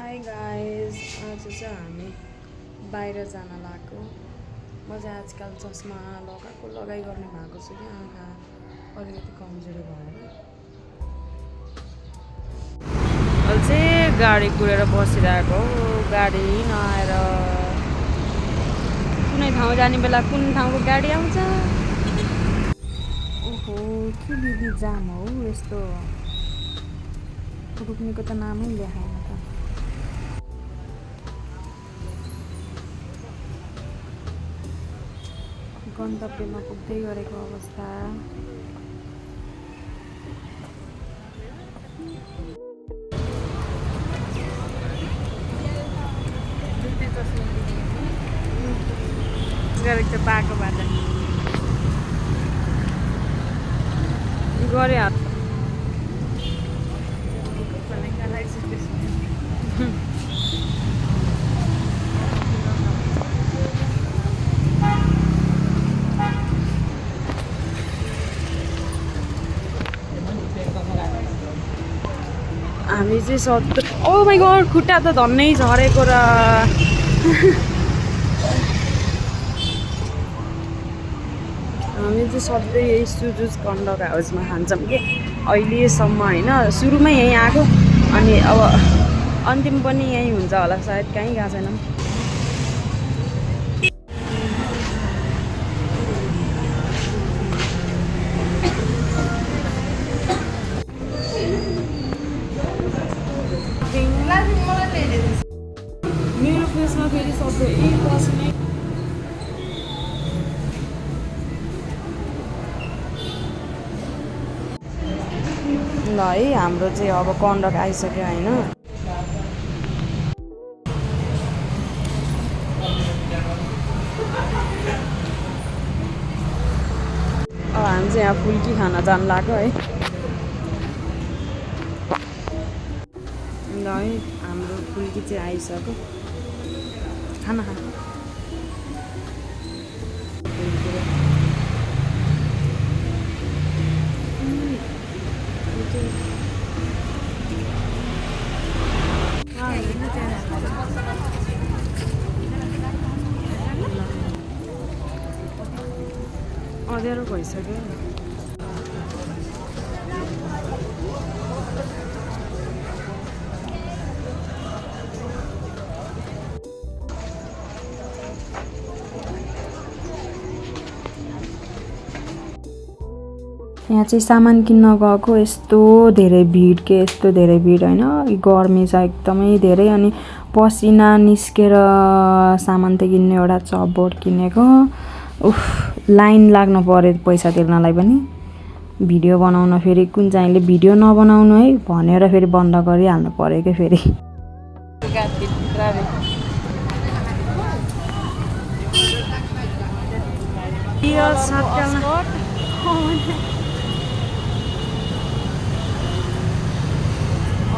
Hi guys आज चाहिँ हामी बाहिर जान लाग्यो। म चाहिँ आजकल चस्मा लगाइ गर्ने भएको छु कि आँखा अलिकति कमजोरी भएर। अहिले चाहिँ गाडी कुरेर बसिरहेको गाडी नआएर कुनै ठाउँ जाने बेला कुन ठाउँको गाडी आउँछ। ओहो के दिदी जाम हो यस्तो रुक्नेको त नामै लेखाएन त। गन्तव्यमा पुग्दै गरेको अवस्था। गरेको पाएकोबाट गरे हात हामी चाहिँ सधैँ ओ माइ गॉड खुट्टा त धन्नै झरेको र हामी चाहिँ सधैँ यही सुजुस कन्डक हाउसमा खान्छौँ कि अहिलेसम्म होइन। सुरुमै यहीँ आएको अनि अब अन्तिम पनि यहीँ हुन्छ होला सायद, कहीँ गएको छैनौँ। मेरो फेसमा फेरि सधैँ पस्ने ल है हाम्रो चाहिँ अब कन्डक आइसक्यो होइन। अब हामी चाहिँ यहाँ फुल्की खान जानु लाग्यो है। ल है हाम्रो फुल्की चाहिँ आइसक्यो। खाना खा अँध्यारो भइसक्यो। यहाँ चाहिँ सामान किन्न गएको यस्तो धेरै भिड के यस्तो धेरै भिड होइन। गर्मी छ एकदमै धेरै अनि पसिना निस्केर सामान त किन्ने एउटा चपबोर्ड किनेको। उफ लाइन लाग्नु पर्यो पैसा तिर्नलाई पनि। भिडियो बनाउन फेरि कुन चाहिँले भिडियो नबनाउनु है भनेर फेरि बन्द गरिहाल्नु पर्यो कि फेरि।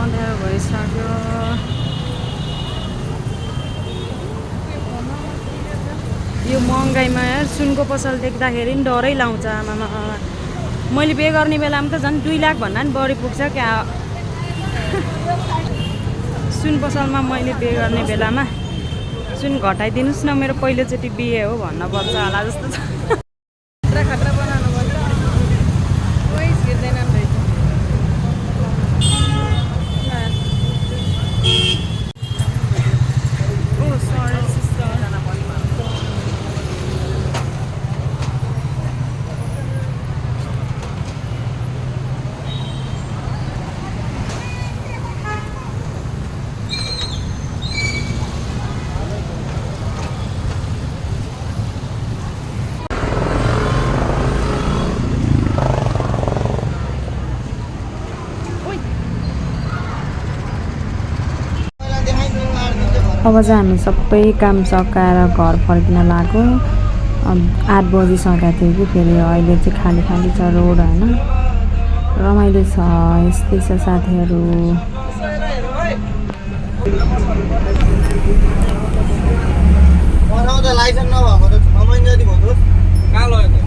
अँध्यारो भइसक्यो। यो महँगाइमा यार सुनको पसल देख्दाखेरि नि डरै लाउँछ। आमामा मैले पे गर्ने बेलामा त झन् 2 लाख भन्दा नि बढी पुग्छ क्या। सुन पसलमा मैले पे गर्ने बेलामा सुन घटाइदिनुहोस् न मेरो पहिलोचोटि बिहे हो भन्न पर्छ होला जस्तो छ। खतरा बनाउनु पर्छ कोही छिर्दैन रहेछ। अब चाहिँ हामी सबै काम सकाएर घर फर्किन लाग्यो। 8 बजिसकेको थियो कि फेरि अहिले चाहिँ खाली खाली छ रोड होइन। रमाइलो छ यस्तै छ साथीहरू। लाइसेन्स नभएको त 6 महिना जति भयो कहाँ लग्यो।